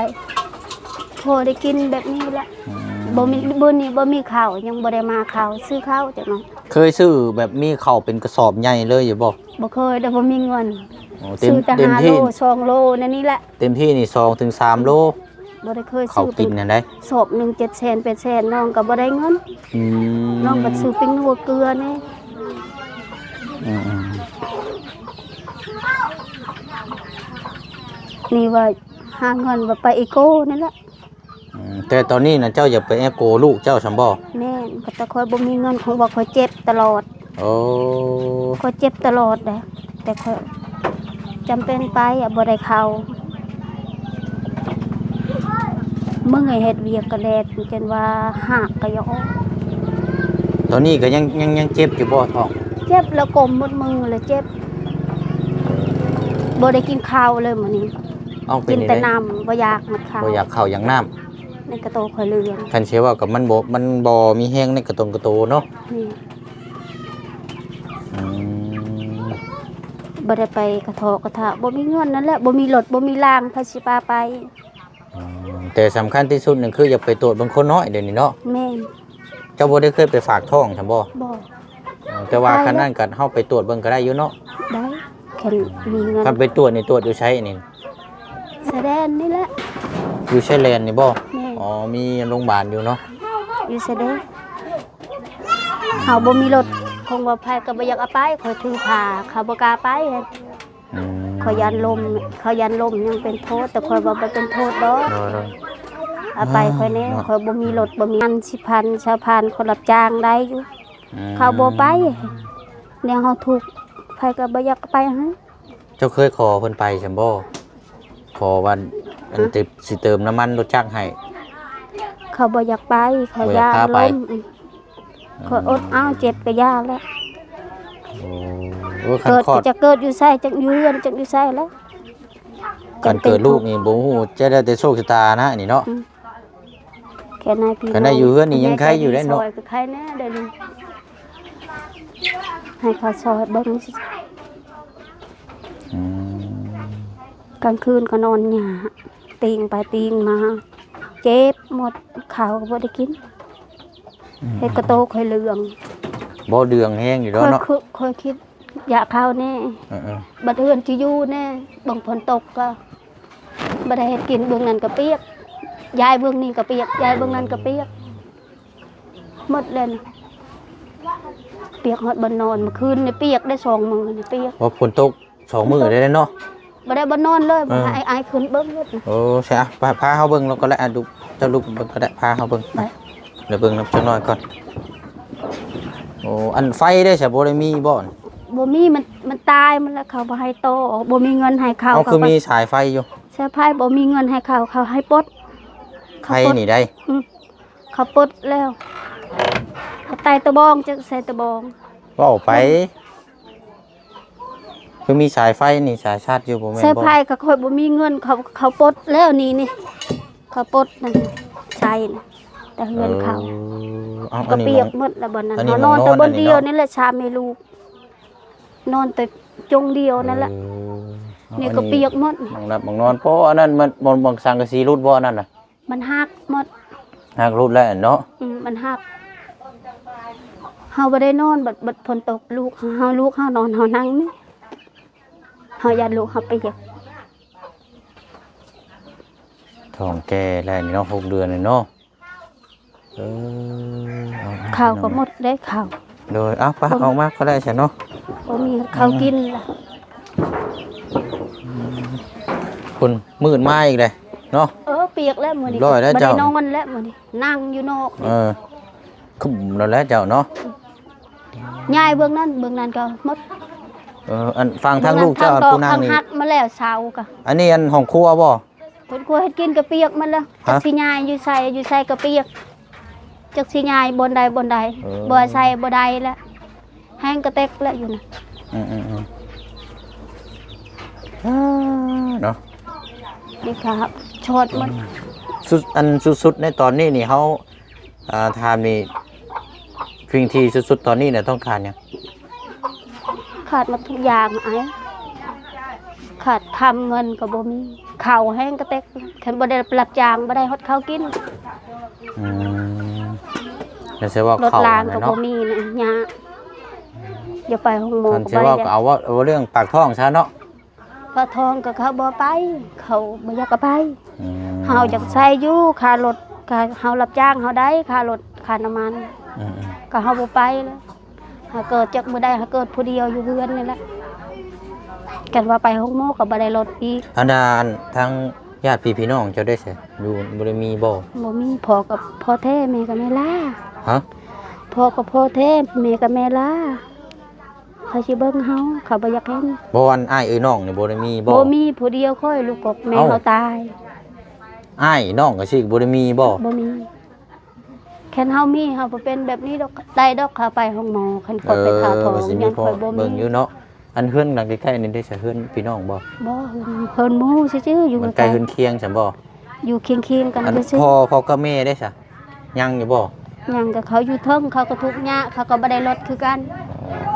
ພໍໄດ້ກິນແບບນີ້ແຫຼະ. ອືມ ບໍ່ມີ ມື້ນີ້ບໍ່ມີເຂົ້າ ຍັງບໍ່ໄດ້ມາເຂົ້າ ຊື້ເຂົ້າຈັກໜ່ອຍ. ເຄີຍຊື້ແບບມີເຂົ້າເປັນກະສອບໃຫຍ່ເລີຍຢູ່ບໍ່? ບໍ່ເຄີຍ ແຕ່ບໍ່ມີເງິນ. ໂອ້ ເຕັມ ຊື້ແຕ່ ເຕັມ ຫ້າໂລ ທີ່ ສອງໂລ ແນວນີ້ແຫຼະ. ເຕັມທີ່ນີ້ ສອງເຖິງສາມໂລ. ບໍ່ໄດ້ເຄີຍຊື້ ເຂົ້າກິນຫັ້ນໃດ ສອບໜຶ່ງເຈັດແສນແປດແສນ ນ້ອງກໍບໍ່ໄດ້ເງິນ. ອືມ ນ້ອງກໍຊື້ປີ້ງນົວເກືອແດ່. ອືມໆ ນີ້ວ່າຫາເງິນວ່າໄປເອໂກນີ້ແຫຼະ. ອືມ ແຕ່ຕອນນີ້ນະ ເຈົ້າຢາກໄປເອໂກລູກເຈົ້າຊັ້ນບໍ່? ແມ່ນ ກໍແຕ່ຂ້ອຍບໍ່ມີເງິນ ຂ້ອຍວ່າຂ້ອຍເຈັບຕະຫຼອດ. ໂອ້ ຂ້ອຍເຈັບຕະຫຼອດເດ້ ແຕ່ຂ້ອຍຈຳເປັນໄປ ບໍ່ໄດ້ເຂົ້າ. ເມື່ອຍເຮັດວຽກກະແດດ ຈົນວ່າຮາກກໍຢາກອອກ. ຕອນນີ້ກໍຍັງ ຍັງ ຍັງເຈັບຢູ່ບໍ່ທ້ອງ? ເຈັບ ລະກົ້ມໝົດມື້ລະເຈັບ ບໍ່ໄດ້ກິນເຂົ້າເລີຍມື້ນີ້. ເອົ້າ ເປັນ ກິນແຕ່ ແນວໃດ ນ້ຳ ບໍ່ຢາກໝົດເຂົ້າ ບໍ່ຢາກເຂົ້າຢາກນ້ຳ ໃນກະໂຕຂ້ອຍເຫຼືອງ. ຄັນຊິເວົ້າກໍມັນບໍ່ ມັນບໍ່ມີແຮງໃນກະຕົງກະໂຕເນາະ. ນີ້ ອືມ ບໍ່ໄດ້ໄປກະເທາະກະທະ ບໍ່ມີເງິນນັ້ນແຫຼະ ບໍ່ມີລົດ ບໍ່ມີລາງ ໃຜຊິພາໄປ? ອືມ ແຕ່ສຳຄັນທີ່ສຸດນັ້ນຄືຢາກໄປກວດເບິ່ງຄົນນ້ອຍດຽວນີ້ເນາະ. ແມ່ນ. ເຈົ້າບໍ່ໄດ້ເຄີຍໄປຝາກທ້ອງຊັ້ນບໍ່? ບໍ່. ເອີ ແຕ່ວ່າ ໄປ ຄັນນັ້ນກໍເຮົາໄປກວດເບິ່ງກໍໄດ້ຢູ່ເນາະ. ໄດ້ ຄັນມີເງິນ. ຄັນໄປກວດນີ້ກວດຢູ່ໃສນີ້? ຊາຍແດນນີ້ແຫຼະ. ຢູ່ຊາຍແດນນີ້ບໍ່? ແມ່ນ. ອໍ ມີໂຮງບານຢູ່ເນາະ ຢູ່ຊາຍແດນ. ເຮົາບໍ່ມີລົດ ຄົງວ່າໃຜກໍບໍ່ຢາກເອົາໄປ ຂ້ອຍຖືພາ ເຂົາບໍ່ກ້າໄປ. ອືມ ຂ້ອຍຢ້ານລົ້ມ ເຂົາຢ້ານລົ້ມຍັງເປັນໂທດ ແຕ່ຂ້ອຍວ່າບໍ່ເປັນໂທດດອກ. ໂດຍໆ ເອົາໄປຂ້ອຍແດ່ ເນາະ ຂ້ອຍບໍ່ມີລົດ ບໍ່ມີອັນ ສິບພັນ ຊາວພັນ ຂ້ອຍຮັບຈ້າງໄດ້ຢູ່. ອືມ ເຂົາບໍ່ໄປ ແນວເຮົາທຸກ ໃຜກໍບໍ່ຢາກໄປໃຫ້. ເຈົ້າເຄີຍຂໍເພິ່ນໄປຊັ້ນບໍ່? ຂໍວ່າ ອັນ ຫະ? ຕິ ຊິເຕີມນ້ຳມັນລົດຈັກໃຫ້. ເຂົາບໍ່ຢາກໄປ ເຂົາຢ້ານລົ້ມ. ບໍ່ຢາກພາໄປ. ອືມ ຂ້ອຍອົດເອົາ ເຈັບກໍຢ່າແລ້ວ. ໂອ້ ໂອ້ ຄັນ ເກີດ ຄອດ ຈະເກີດຢູ່ໃສ ຈັກຢູ່ເຮືອນ ຈັກຢູ່ໃສແລ້ວ. ຄັນເກີດລູກນີ້ບໍ່ຮູ້ ຈະໄດ້ແຕ່ໂຊກຊະຕານະນີ້ເນາະ. ອືມ ແຄ່ນາຍພີ່ ຄັນໄດ້ຢູ່ເຮືອນນີ້ຍັງໄຄຢູ່ໄດ໋ເນາະ. ຊ່ອຍກໍໄຄແດ່ເດ້ນີ້ ໃຫ້ເຂົາຊ່ອຍເບິ່ງ. ອືມ ກາງຄືນກໍນອນຫຍ້າ ຕີງໄປຕີງມາ ເຈັບໝົດ ເຂົ້າກໍບໍ່ໄດ້ກິນ. ອືມ ເຮັດກະໂຕຂ້ອຍເຫຼືອງ. ບໍ່ ເຫຼືອງແຮງຢູ່ດອກເນາະ. ຂ້ອຍ ຂ້ອຍຄິດຢາກເຂົ້າແດ່. ເອີໆ ບັດເຮືອນຊິຢູ່ແດ່ ເບິ່ງຝົນຕົກກໍບໍ່ໄດ້ເຮັດກິນ ເບື້ອງນັ້ນກໍປຽກ ຍ້າຍເບື້ອງນີ້ກໍປຽກ ຍ້າຍເບື້ອງນັ້ນກໍປຽກ ໝົດແລ້ວນະ ປຽກຮອດບ່ອນນອນ. ເມື່ອຄືນນີ້ປຽກໄດ້ສອງມື້ນີ້ປຽກ. ວ່າຝົນຕົກ ສອງມື້ໄດ້ເນາະ ບໍ່ໄດ້ບ່ອນນອນເລີຍ. ເອີ ໃຫ້ອ້າຍຂຶ້ນເບິ່ງໂລດ. ໂອ້ ໃຊ່ ອະ ພາ ພາເຮົາເບິ່ງແລ້ວກໍແລ້ວ ອະ ດູ ເຈົ້າລຸກເບິ່ງກໍໄດ້ ພາເຮົາເບິ່ງ. ໄດ້ ໄດ້ເບິ່ງນຳຈັກໜ້ອຍກ່ອນ. ໂອ້ ອັນໄຟເດ້ ຊະ ບໍ່ໄດ້ມີບໍ່? ບໍ່ມີ ມັນ ມັນຕາຍໝົດແລ້ວ ເຂົາບໍ່ໃຫ້ຕໍ່ອອກ ບໍ່ມີເງິນໃຫ້ເຂົາ. ເອົາ ຄືມີສາຍໄຟຢູ່? ສາຍໄຟບໍ່ມີເງິນໃຫ້ເຂົາ ເຂົາໃຫ້ປົດ. ໄຟນີ້ໄດ໋. ອືມ ເຂົາປົດແລ້ວ ເຂົາໄຕ່ຕະບອງ ຈັກໃສ່ຕະບອງ. ເວົ້າໄປ. ຄືມີສາຍໄຟນີ້ ສາຍຊາດຢູ່ບໍ່ແມ່ນບໍ່? ສາຍໄຟກໍຂ້ອຍບໍ່ມີເງິນ ເຂົາ ເຂົາປົດແລ້ວນີ້ ນີ້ ເຂົາປົດນັ້ນ ໃສ່ນະ ແຕ່ເຮືອນເຂົາ. ເອີ ເອົາ ກໍປຽກໝົດແລ້ວບ່ອນນັ້ນ. ເຮົານອນແຕ່ບ່ອນດຽວນີ້ແຫຼະ ສາມແມ່ລູກ ນອນແຕ່ຈົ່ງດຽວນັ້ນແຫຼະ. ເອີ ນີ້ກໍປຽກໝົດ ໝ່ອງຫຼັບໝ່ອງນອນ. ເພາະອັນນັ້ນມັນ ບ່ອນ ບ່ອນສັງກະສີຫຼຸດບໍ່ອັນນັ້ນນະ? ມັນຫັກໝົດ ຫັກຫຼຸດແລ້ວເນາະ. ອືມ ມັນຫັກ ເຮົາບໍ່ໄດ້ນອນ ບັດ ບັດຝົນຕົກ ລູກເຮົາ ລູກເຮົານອນ ເຮົານັ່ງນີ້ ເຮົາຢ້ານລູກເຮົາປຽກ. ທ້ອງແກ່ແລ້ວນີ້ເນາະ ຫົກເດືອນແລ້ວເນາະ. ເອີ ເຂົ້າກໍໝົດເດ້ ເຂົ້າ. ໂດຍ ເອົາ ໄປ ເບິ່ງ ອອກມາກໍໄດ້ຊະເນາະ ບໍ່ມີເຂົ້າກິນລະ. ອືມ ພຸ້ນ ມືດມາອີກເດ້ເນາະ. ເອີ ປຽກແລ້ວມື້ນີ້ ບໍ່ໄດ້ນອນແລ້ວມື້ນີ້ ນັ່ງຢູ່ນອກ. ເອີ ຄຸມແລ້ວແຫຼະເຈົ້າເນາະ. ຍ້າຍເບື້ອງນັ້ນ ເບື້ອງນັ້ນກໍໝົດ. ເອີ ອັນຝັ່ງທາງລູກເຈົ້າ ເບື້ອງນັ້ນ ອັນຜູ້ນັ່ງນີ້ ພັງມາແລ້ວເສົາກໍ. ອັນນີ້ອັນຫ້ອງຄົວບໍ່? ເພິ່ນຄົວເຮັດກິນກໍປຽກໝົດແລ້ວ. ຮະ? ຈັກຊິຍ້າຍຢູ່ໃສ ຢູ່ໃສກໍປຽກ ຈັກຊິຍ້າຍບ່ອນໃດບ່ອນໃດ. ເອີ ບໍ່ໃສ່ບໍ່ໄດ້ແລ້ວ ແຮງກະແຕັກແລ້ວຢູ່ນະ. ອືມໆໆ ເນາະ ນີ້ກໍຊອດໝົດ. ອືມ ສຸດ ອັນສຸດໆໃນຕອນນີ້ນີ້ ເຮົາ ອ່າ ຖາມນີ້ ສິ່ງທີ່ສຸດໆຕອນນີ້ນະ ຕ້ອງການຫຍັງ? ຂາດໝົດທຸກຢ່າງອ້າຍ ຂາດຄຳເງິນກໍບໍ່ມີ ເຂົ້າແຮງກະແຕັກ ຄັນບໍ່ໄດ້ໄປຮັບຈ້າງ ບໍ່ໄດ້ຮອດເຂົ້າກິນ. ອືມ ແລ້ວຊິວ່າເຂົ້າ ລົດລາງກໍບໍ່ມີນະ ຍາກ ຢ່າໄປໂຮງໝໍ ຄັນຊິເວົ້າກໍເອົາ ເວົ້າເລື່ອງປາກທ້ອງຊະເນາະ. ປາກທ້ອງກໍເຂົາບໍ່ໄປ ເຂົາບໍ່ຢາກເອົາໄປ. ອືມ ເຮົາຢາກໃຊ້ຢູ່ຄ່າລົດ ຄ່າເຮົາຮັບຈ້າງເຮົາໄດ້ຄ່າລົດຄ່ານ້ຳມັນ ອືມໆ ກໍເຮົາບໍ່ໄປແລ້ວ. ຫາເກີດຈັກມື້ໃດ ຫາເກີດຜູ້ດຽວຢູ່ເຮືອນນີ້ແຫຼະ ກັນວ່າໄປໂຮງໝໍກໍບໍ່ໄດ້ລົດອີກ. ອັນນັ້ນ ທາງຍາດພີ່ພີ່ນ້ອງເຈົ້າເດ້ ຢູ່ ບໍ່ໄດ້ມີບໍ່? ບໍ່ມີ. ພໍ່ກໍພໍ່ແທ້ ແມ່ກໍແມ່ຫຼ້າ. ຮະ? ພໍ່ກໍພໍ່ແທ້ ແມ່ກໍແມ່ຫຼ້າ. ເຂົາຊິເບິ່ງເຮົາ ເຂົາບໍ່ຢາກເຫັນ. ບໍ່ ອັນອ້າຍເອື້ອຍນ້ອງນີ້ບໍ່ໄດ້ມີບໍ່? ບໍ່ມີ. ຜູ້ດຽວຂ້ອຍ ລູກກໍແມ່ ເອົ້າ ເຮົາຕາຍ. ອ້າຍນ້ອງກໍຊິບໍ່ໄດ້ມີບໍ່? ບໍ່ມີ. ຄັນເຮົາມີ ເຮົາບໍ່ເປັນແບບນີ້ດອກ ໄດ້ດອກ ເຮົາໄປໂຮງໝໍ ຄັນຂ້ອຍໄປຜ່າທ້ອງ ເອີ ກໍຊິມີ ຍັງຂ້ອຍບໍ່ມີ ເບິ່ງຢູ່ເນາະ. ອັນເຮືອນຫຼັງໃກ້ໆນີ້ໄດ້ສະ ເຮືອນພີ່ນ້ອງບໍ່? ບໍ່ ເຮືອນ ເຮືອນໝູ່ຊື່ໆ ຢູ່ ມັນໃກ້ ໃກ້ເຮືອນຄຽງຊັ້ນບໍ່? ຢູ່ຄຽງໆກັນ ອັນ ຊື່ໆ. ພໍ່ ພໍ່ກັບແມ່ເດ້ສະ ຍັງຢູ່ບໍ່? ຍັງ. ກໍເຂົາຢູ່ເທິງ ເຂົາກໍທຸກຍາກ ເຂົາກໍບໍ່ໄດ້ລົດຄືກັນ.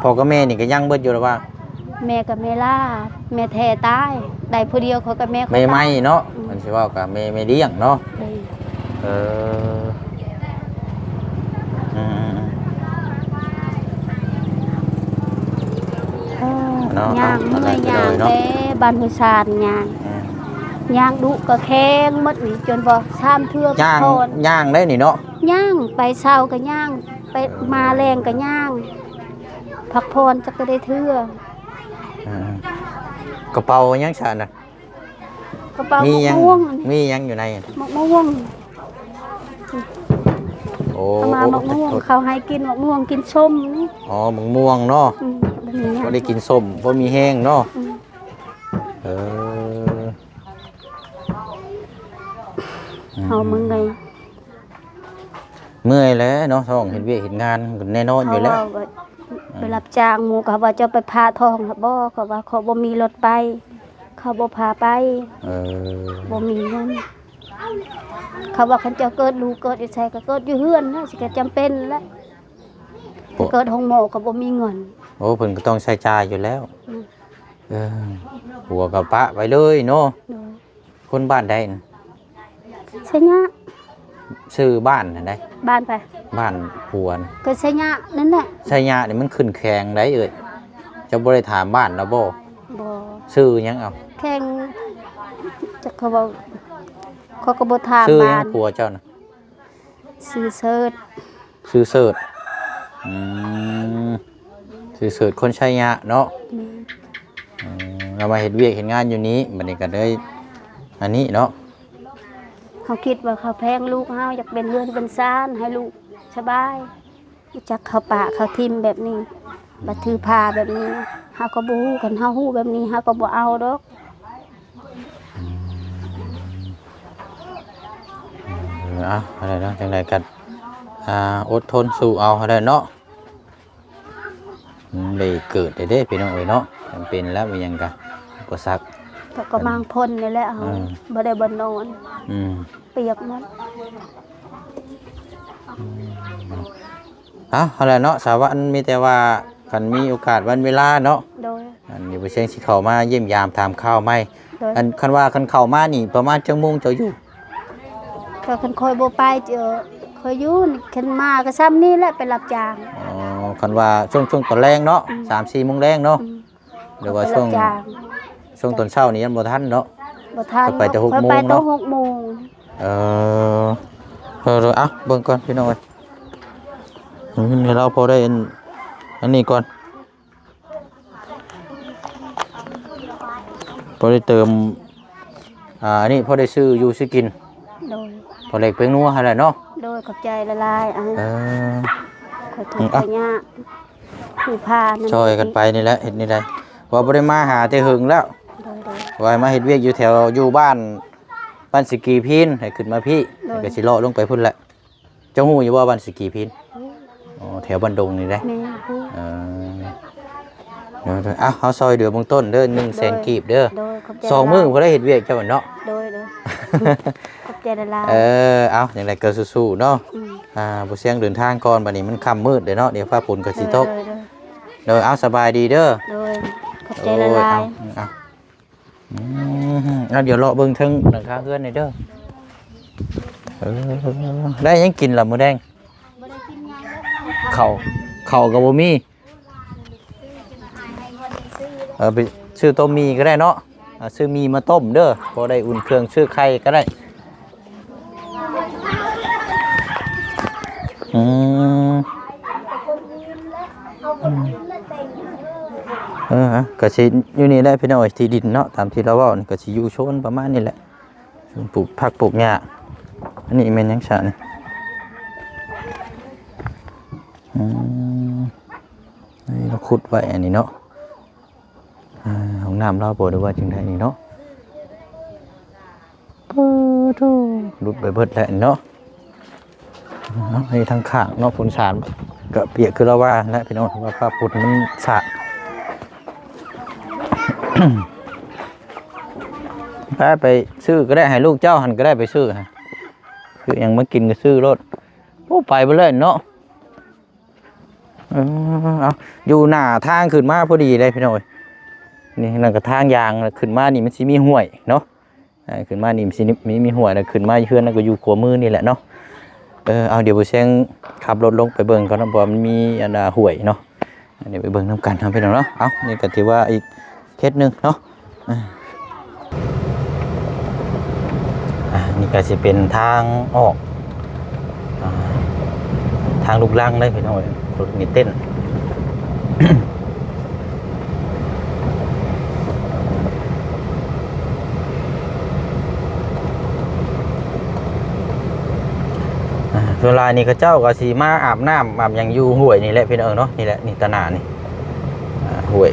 ພໍ່ກັບແມ່ນີ້ກໍຍັງເບິດຢູ່ລະວ່າ? ແມ່ກໍແມ່ຫຼ້າ ແມ່ແທ້ຕາຍ ໄດ້ຜູ້ດຽວ ຂ້ອຍກັບແມ່ຂ້ອຍຕາຍ. ແມ່ໃໝ່ເນາະ ອືມ ມັນຊິເວົ້າກັບແມ່ ແມ່ລ້ຽງເນາະ. ເອີ ເອີ ອືມໆໆ ເອີ ເນາະ ຍ່າງ ເອົາ ເມື່ອຍ ຍ່າງ ເນາະ ແຕ່ບ້ານຫ້ວຍຊານຍ່າງ ອືມ ຍ່າງດຸກໍແຂງໝົດນີ້ ຈົນບໍ່ ສາມເທື່ອ ຍ່າງ ຍ່າງໄດ້ນີ້ເນາະ ຍ່າງໄປເຊົ້າກໍຍ່າງ ໄປມາແລງກໍຍ່າງ ພັກຜ່ອນຈັກກໍໄດ້ເທື່ອ. ອືມ ກະເປົາຫຍັງຊະນະ? ກະເປົາ ມີຫຍັງ ໝາກມ່ວງ ມີຫຍັງຢູ່ໃນ? ໝາກມ່ວງ. ໂອ້ ເອົາມາ ໂອ້ ໝາກມ່ວງ ໂອ້ ເຂົາໃຫ້ກິນໝາກມ່ວງ ກິນສົ້ມນີ້. ອໍ ໝາກມ່ວງເນາະ. ອືມ ບໍ່ມີຫຍັງ ພໍໄດ້ກິນສົ້ມ ພໍມີແຮງເນາະ. ອືມ ເອີ ເຮົາເມື່ອຍ ເມື່ອຍແຫຼະເນາະ ທ້ອງເຮັດວຽກເຮັດງານ ແນ່ນອນຢູ່ແລ້ວ. ເຂົາເວົ້າວ່າ ອືມ ໄປຮັບຈ້າງ ໝູ່ເຂົາວ່າ ເຈົ້າໄປຜ່າທ້ອງແລ້ວບໍ່? ເຂົາວ່າ ເຂົາບໍ່ມີລົດໄປ ເຂົາບໍ່ພາໄປ. ເອີ ບໍ່ມີເງິນ. ເຂົາວ່າ ຄັນເຈົ້າເກີດລູກເກີດຢູ່ໃສ ກໍເກີດຢູ່ເຮືອນນະ ຊິກໍຈຳເປັນແຫຼະ. ໂອ້ ເກີດໂຮງໝໍກໍບໍ່ມີເງິນ. ໂອ້ ເພິ່ນກໍຕ້ອງໃຊ້ຈ່າຍຢູ່ແລ້ວ. ອືມ ເອີ ຜົວກໍປະໄປເລີຍເນາະ. ໂດຍ ຄົນບ້ານໃດນະ? ໄຊຍະ. ຊື່ບ້ານຫັ້ນໃດ? ບ້ານໃຜ? ບ້ານຜົວນະ. ກໍໄຊຍະນັ້ນແຫຼະ. ໄຊຍະນີ້ມັນຂຶ້ນແຂວງໃດເອີຍ? ເຈົ້າບໍ່ໄດ້ຖາມບ້ານລາວບໍ່? ບໍ່. ຊື່ຫຍັງເອົາ? ແຂວງ ຈັກເຂົາເວົ້າ ເຂົາກໍບໍ່ຖາມ. ຊື່ຫຍັງ ບ້ານ ຜົວເຈົ້ານະ? ຊື່ເສີດ. ຊື່ເສີດ. ອືມ ຊື່ເສີດ ຄົນໄຊຍະເນາະ. ແມ່ນ. ອືມ ລາວມາເຮັດວຽກເຮັດງານຢູ່ນີ້ ບັດນີ້ກໍເລີຍອັນນີ້ເນາະ. ເຮົາຄິດວ່າເຂົາແພງລູກເຮົາ ຢາກເປັນເຮືອນເປັນຊານໃຫ້ລູກສະບາຍ ຮູ້ຈັກເຂົາປະເຂົາຖິ້ມແບບນີ້ ບັດຖືພາແບບນີ້ ເຮົາກໍບໍ່ຮູ້. ຄັນເຮົາຮູ້ແບບນີ້ ເຮົາກໍບໍ່ເອົາດອກ. ອືມ ເອີ ເອົາ ຈັ່ງໃດກໍ ອ່າ ອົດທົນສູ້ເອົາຫັ້ນແຫຼະເນາະ. ອືມ ໄດ້ເກີດໄດ້ເດ້ ພີ່ນ້ອງເອີຍເນາະ ຈຳເປັນແລ້ວ ມີຫຍັງກະອຸປະສັກ ກໍກຳລັງພົ້ນນີ້ແຫຼະເຮົາ. ອືມ ບໍ່ໄດ້ບ່ອນນອນ. ອືມ ປຽກໝົດ. ອືມ ເອົາ ຫັ້ນແຫຼະເນາະ ສາວະ ອັນມີແຕ່ວ່າ ຄັນມີໂອກາດວັນເວລາເນາະ. ໂດຍ. ອັນນີ້ບໍ່ເຊີງຊິເຂົ້າມາຢ້ຽມຢາມຖາມຂ່າວໃໝ່. ໂດຍ. ອັນ ຄັນວ່າ ຄັນເຂົ້າມານີ້ ປະມານຈັກໂມງເຈົ້າຢູ່? ກໍຄັນຂ້ອຍບໍ່ໄປ ເອີ ຂ້ອຍຢູ່ນີ້ ຄັນມາກໍຊ່ຳນີ້ແຫຼະ ໄປຮັບຈ້າງ. ອໍ ຄັນວ່າຊ່ວງ ຊ່ວງຕອນແລງເນາະ. ອືມ ສາມສີ່ໂມງແລງເນາະ. ອືມ ຫຼືວ່າຊ່ວງ ຊ່ວງຕອນເຊົ້ານີ້ຍັງບໍ່ທັນເນາະ? ບໍ່ທັນ. ຂ້ອຍໄປແຕ່ຫົກໂມງເນາະ. ຂ້ອຍໄປແຕ່ຫົກໂມງ. ເອີ ເອີ ເອີ ເອົາ ເບິ່ງກ່ອນພີ່ນ້ອງເອີຍ. ອືມ ໃຫ້ລາວພໍໄດ້ອັນ ອັນນີ້ກ່ອນ ພໍໄດ້ເຕີມ ອ່າ ອັນນີ້ພໍໄດ້ຊື້ຢູ່ຊື້ກິນ. ໂດຍ. ພໍເລັກເປັງນົວຫັ້ນແຫຼະເນາະ. ໂດຍ ຂອບໃຈຫຼາຍໆ. ເອີ ເອີ ຂ້ອຍທຸກ ອືມ ຂ້ອຍຍາກ ຜູ້ພານັ້ນ ຊ່ອຍກັນໄປນີ້ແຫຼະ ເຮັດນີ້ໄດ້ ວ່າບໍ່ໄດ້ມາຫາແຕ່ເຫິງແລ້ວ. ໂດຍໆ. ວ່າມາເຮັດວຽກຢູ່ແຖວ ຢູ່ບ້ານ ບ້ານສີກີພີນ ໃຫ້ຂຶ້ນມາພີ້. ໂດຍ. ກໍຊິເລາະລົງໄປພຸ້ນແຫຼະ. ເຈົ້າຮູ້ຢູ່ບໍ່ ບ້ານສີກີພີນ? ຮູ້. ອໍ ແຖວບ້ານດົງນີ້ເດ້. ແມ່ນ ຮູ້. ເອີ ເອົາ ເຮົາຊ່ອຍເຫຼືອເບື້ອງຕົ້ນເດີ ໜຶ່ງແສນ ໂດຍ ກີບເດີ. ໂດຍ ຂອບໃຈ. ສອງມື້ ຫຼາຍໆ ບໍ່ໄດ້ເຮັດວຽກເຈົ້າເນາະ. ໂດຍໆ ຂອບໃຈຫຼາຍໆ. ເອີ ເອົາ ຈັ່ງໃດກໍສູ້ໆເນາະ. ອືມ ອ່າ ບໍ່ສຽງເດີນທາງກ່ອນ ບັດນີ້ມັນຄ່ຳມືດເດ້ເນາະ ດຽວຟ້າຝົນກໍຊິຕົກ. ໂດຍໆ ໂດຍ. ໂດຍ ເອົາ ສະບາຍດີເດີ. ໂດຍ ຂອບໃຈຫຼາຍໆ. ໂອ້ຍ ເອົາ ເອົາ ອືມ ເອົາ ດຽວເລາະເບິ່ງເທິງຫຼັງຄາເຮືອນໜ່ອຍເດີ. ເອີ ໄດ້ຫຍັງກິນລະມື້ແລງ? ບໍ່ໄດ້ກິນຫຍັງແລ້ວ ເຂົ້າ ເຂົ້າກໍບໍ່ມີ. ເອີ ໄປຊື້ຕົ້ມໝີ່ກໍໄດ້ເນາະ. ເອົາ ຊື້ໝີ່ມາຕົ້ມເດີ ພໍໄດ້ອຸ່ນເຄື່ອງ ຊື້ໄຂ່ກໍໄດ້. ອືມ ເອີ ກໍຊິຢູ່ນີ້ແຫຼະພີ່ນ້ອງເອີຍ ທີ່ດິນເນາະ ຕາມທີ່ລາວເວົ້ານີ້ ກໍຊິຢູ່ໂຊນປະມານນີ້ແຫຼະ ປູກຜັກປູກຫຍ້າ. ອັນນີ້ແມ່ນຫຍັງຊະນີ້? ອືມ ນີ້ລາວຂຸດໄວ້ອັນນີ້ເນາະ ອ່າ ຫ້ອງນ້ຳລາວບໍ່ ຫຼືວ່າຈັ່ງໃດນີ້ເນາະ? ໂອ້ໂທ້ ຫຼຸດໄປເບິດແລ້ວເນາະ. ເອົາ ນີ້ທາງຂ້າງເນາະ ຝົນສາດກໍປຽກຄືລາວວ່າແຫຼະພີ່ນ້ອງ ວ່າຟ້າຝົນມັນສາດ. ໄປ ໄປຊື້ກໍໄດ້ ໃຫ້ລູກເຈົ້າຫັ້ນກໍໄດ້ໄປຊື້ ຊື້ຫຍັງມາກິນກໍຊື້ໂລດ. ໂອ້ ໄປເບິດເລີຍເນາະ. ເອີ ເອົາ ຢູ່ໜ້າທາງຂຶ້ນມາພໍດີເລີຍພີ່ນ້ອງເອີຍ. ນີ້ ນັ້ນກໍທາງຍ່າງ ຂຶ້ນມານີ້ມັນຊິມີຫ້ວຍເນາະ. ອ່າ ຂຶ້ນມານີ້ມັນຊິມີ ມີຫ້ວຍ ແລ້ວຂຶ້ນມາເຮືອນ ແລ້ວກໍຢູ່ຂວາມືນີ້ແຫຼະເນາະ. ເອີ ເອົາ ດຽວບໍ່ແຊງຂັບລົດລົງໄປເບິ່ງກ່ອນເນາະ ເພາະວ່າມັນມີອັນນ່າຫ້ວຍເນາະ. ອັນນີ້ໄປເບິ່ງນຳກັນເນາະພີ່ນ້ອງເນາະ. ເອົາ ນີ້ກໍຖືວ່າອີກເຂດໜຶ່ງເນາະ. ອ່າ ອ່າ ນີ້ກໍຊິເປັນທາງອອກ ອ່າ ທາງລູກລັງເດ້ພີ່ນ້ອງເອີຍ. ລົດມີເຕັນ ອ່າ ສ່ວນຫຼາຍນີ້ເຂົາເຈົ້າກໍຊິມາອາບນ້ຳອາບຫຍັງຢູ່ຫ້ວຍນີ້ແຫຼະພີ່ນ້ອງເນາະ. ນີ້ແຫຼະ ນີ້ຕາໜ້ານີ້ ອ່າ ຫ້ວຍ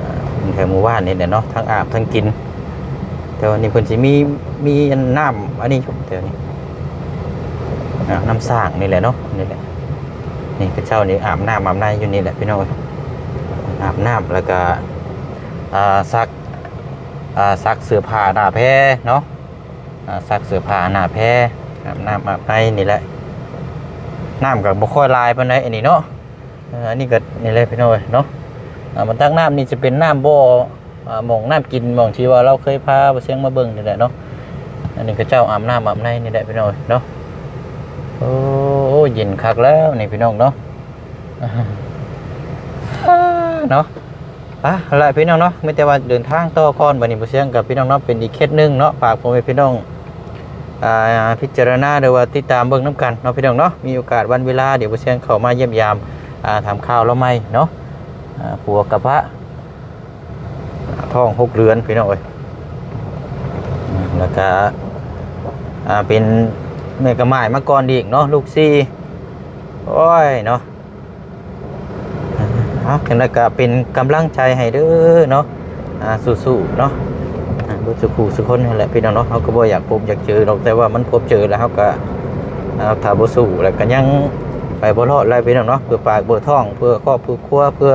ອ່າ ແຖວໝູ່ບ້ານນີ້ແຫຼະເນາະ ທັງອາບທັງກິນ. ແຕ່ວ່ານີ້ເພິ່ນຊິມີ ມີອັນນ້ຳອັນນີ້ຢູ່ແຖວນີ້ ອ່າ ນ້ຳສ້າງນີ້ແຫຼະເນາະ. ນີ້ແຫຼະ ນີ້ເຂົາເຈົ້ານີ້ອາບນ້ຳອາບໃນຢູ່ນີ້ແຫຼະພີ່ນ້ອງເອີຍ. ອາບນ້ຳ ແລ້ວກໍ ອ່າ ຊັກ ອ່າ ຊັກເສື້ອຜ້າໜ້າແພເນາະ. ອ່າ ຊັກເສື້ອຜ້າໜ້າແພ ອາບນ້ຳອາບໃນນີ້ແຫຼະ. ນ້ຳກໍບໍ່ຄ່ອຍຫຼາຍປານໃດອັນນີ້ເນາະ. ເອີ ອັນນີ້ກໍນີ້ແຫຼະພີ່ນ້ອງເອີຍເນາະ. ອ່າ ມັນຕັກນ້ຳນີ້ຈະເປັນນ້ຳບໍ່ ອ່າ ໝ່ອງນ້ຳກິນ ໝ່ອງທີ່ວ່າລາວເຄີຍພາບ່າວຊຽງມາເບິ່ງນີ້ແຫຼະເນາະ. ອັນນີ້ເຂົາເຈົ້າອາບນ້ຳອາບໃນນີ້ແຫຼະພີ່ນ້ອງເອີຍເນາະ. ໂອ້ ເຢັນຄັກແລ້ວນີ້ພີ່ນ້ອງເນາະ ເນາະ. ໄປລະພີ່ນ້ອງເນາະ ມີແຕ່ວ່າເດີນທາງຕໍ່ກ່ອນ. ບັດນີ້ບ່າວຊຽງກັບພີ່ນ້ອງເນາະ ເປັນອີກເຂດໜຶ່ງເນາະ ຝາກພໍ່ແມ່ພີ່ນ້ອງ ອ່າ ພິຈາລະນາ ຫຼືວ່າຕິດຕາມເບິ່ງນຳກັນເນາະພີ່ນ້ອງເນາະ. ມີໂອກາດວັນເວລາ ດຽວບ່າວຊຽງເຂົ້າມາຢ້ຽມຢາມ ອ່າ ຖາມຂ່າວລາວໃໝ່ເນາະ. ອ່າ ຜົວກັບພະ ອ່າ ທ້ອງຫົກເດືອນພີ່ນ້ອງເອີຍ. ແລ້ວກະ ອ່າ ເປັນແມ່ກະໝ້າຍມາກ່ອນອີກເນາະ ລູກສີ່. ໂອ້ຍເນາະ ເອົາ ຈັ່ງໃດກໍເປັນກຳລັງໃຈໃຫ້ເດີເນາະ. ອ່າ ສູ້ໆເນາະ ອ່າ ເບິດສູ່ຄູ່ສູ່ຄົນຫັ້ນແຫຼະພີ່ນ້ອງເນາະ. ເຮົາກໍບໍ່ຢາກພົບຢາກເຈີດອກ ແຕ່ວ່າມັນພົບເຈີແລ້ວເຮົາກໍ ອ່າ ຖ້າບໍ່ສູ້ແລ້ວກໍຍັງໄປບໍ່ລອດແຫຼະພີ່ນ້ອງເນາະ. ເພື່ອປາກເພື່ອທ້ອງ ເພື່ອຄອບເພື່ອຄົວ ເພື່ອ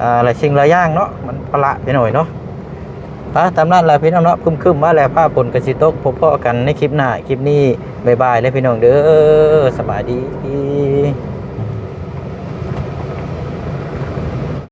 ອ່າ ຫຼາຍສິ່ງຫຼາຍຢ່າງເນາະ ມັນພາລະໄປໜ້ອຍເນາະ. ໄປ ຕາມນັ້ນແຫຼະພີ່ນ້ອງເນາະ ຄຶ້ມໆມາແລ້ວ ຟ້າຝົນກໍຊິຕົກ. ພົບພໍ້ກັນໃນຄລິບໜ້າ ຄລິບນີ້ ບາຍບາຍເດີພີ່ນ້ອງເດີ ສະບາຍດີ.